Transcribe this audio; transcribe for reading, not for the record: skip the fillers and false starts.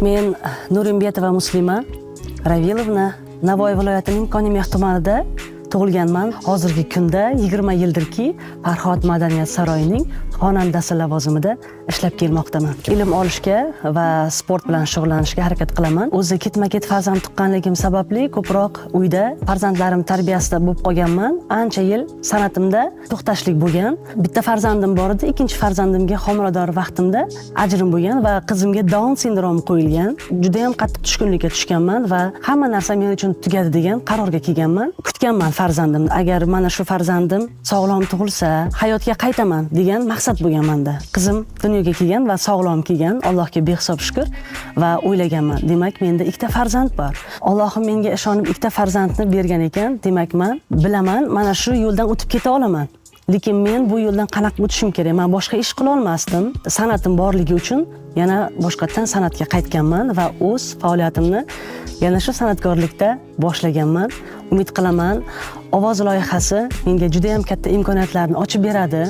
Men Nurimbetova Muslima Ravilovna, Navoiy viloyatining Konimeh tumanida tug'ilganman. Hozirgi kunda 20 yildirki Farhod madaniyat saroyining xonandasi lavozimida ishlab kelmoqdaman. Ilm olishga va sport bilan shug'ullanishga harakat qilaman. O'zi ketma-ket farzand tuqqanligim sababli ko'proq uyda farzandlarim tarbiyasida bo'lib qolganman. Ancha yil san'atimda to'xtashlik bo'lgan. Bitta farzandim bor edi, ikkinchi farzandimga homilador vaqtimda ajrim bo'lgan va qizimga Down sindromi qo'yilgan. Juda ham qattiq tushkunlikka tushganman va hamma narsa men uchun tugadi degan qarorga kelganman. Kutganman farzandimni. Agar mana shu farzandim sog'lom tug'ilsa, hayotga qaytaman degan maqsad bo'lgan menda. Qizim dunyoga kelgan va sog'lom kelgan, Allohga behisob shukr, va o'ylaganman. Demak, menda ikkita farzand bor. Allohim menga ishonib ikkita farzandni bergan ekan, demak men bilaman, mana shu yo'ldan o'tib keta olaman. Lekin men bu yo'ldan qanaqa o'tishim kerak? Men boshqa ish qila olmasdim. San'atim borligi uchun yana boshqatdan san'atga qaytganman va o'z faoliyatimni yana shu san'atkorlikda boshlaganman. Umid qilaman, Ovoz loyihasi menga juda ham katta imkoniyatlarni ochib beradi.